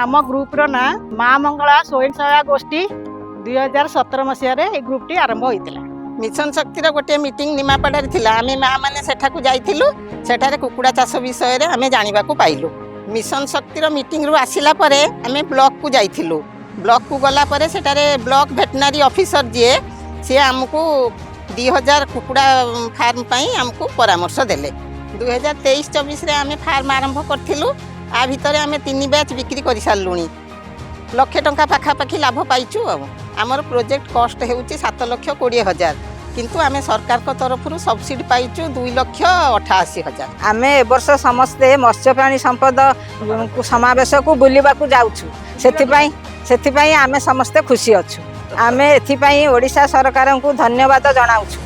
ଆମ ଗ୍ରୁପର ନାଁ ମା ମଙ୍ଗଳା ସ୍ୱୟଂ ସହାୟକ ଗୋଷ୍ଠୀ। 2017 ମସିହାରେ ଏଇ ଗ୍ରୁପଟି ଆରମ୍ଭ ହୋଇଥିଲା। ମିଶନ ଶକ୍ତିର ଗୋଟିଏ ମିଟିଂ ନିମାପଡ଼ାରେ ଥିଲା। ଆମେ ମା ମାନେ ସେଠାକୁ ଯାଇଥିଲୁ। ସେଠାରେ କୁକୁଡ଼ା ଚାଷ ବିଷୟରେ ଆମେ ଜାଣିବାକୁ ପାଇଲୁ। ମିଶନ ଶକ୍ତିର ମିଟିଂରୁ ଆସିଲା ପରେ ଆମେ ବ୍ଲକକୁ ଯାଇଥିଲୁ। ବ୍ଲକକୁ ଗଲା ପରେ ସେଠାରେ ବ୍ଲକ ଭେଟନାରୀ ଅଫିସର ଯିଏ, ସିଏ ଆମକୁ 2000 କୁକୁଡ଼ା ଫାର୍ମ ପାଇଁ ଆମକୁ ପରାମର୍ଶ ଦେଲେ। 2023-24ରେ ଆମେ ଫାର୍ମ ଆରମ୍ଭ କରିଥିଲୁ। ଆ ଭିତରେ ଆମେ ତିନି ବ୍ୟାଚ୍ ବିକ୍ରି କରିସାରିଲୁଣି। ଲକ୍ଷେ ଟଙ୍କା ପାଖାପାଖି ଲାଭ ପାଇଛୁ। ଆଉ ଆମର ପ୍ରୋଜେକ୍ଟ କଷ୍ଟ ହେଉଛି 7,20,000, କିନ୍ତୁ ଆମେ ସରକାରଙ୍କ ତରଫରୁ ସବସିଡି ପାଇଛୁ 2,88,000। ଆମେ ଏ ବର୍ଷ ସମସ୍ତେ ମତ୍ସ୍ୟ ପ୍ରାଣୀ ସମ୍ପଦ ସମାବେଶକୁ ବୁଲିବାକୁ ଯାଉଛୁ। ସେଥିପାଇଁ ଆମେ ସମସ୍ତେ ଖୁସି ଅଛୁ। ଆମେ ଏଥିପାଇଁ ଓଡ଼ିଶା ସରକାରଙ୍କୁ ଧନ୍ୟବାଦ ଜଣାଉଛୁ।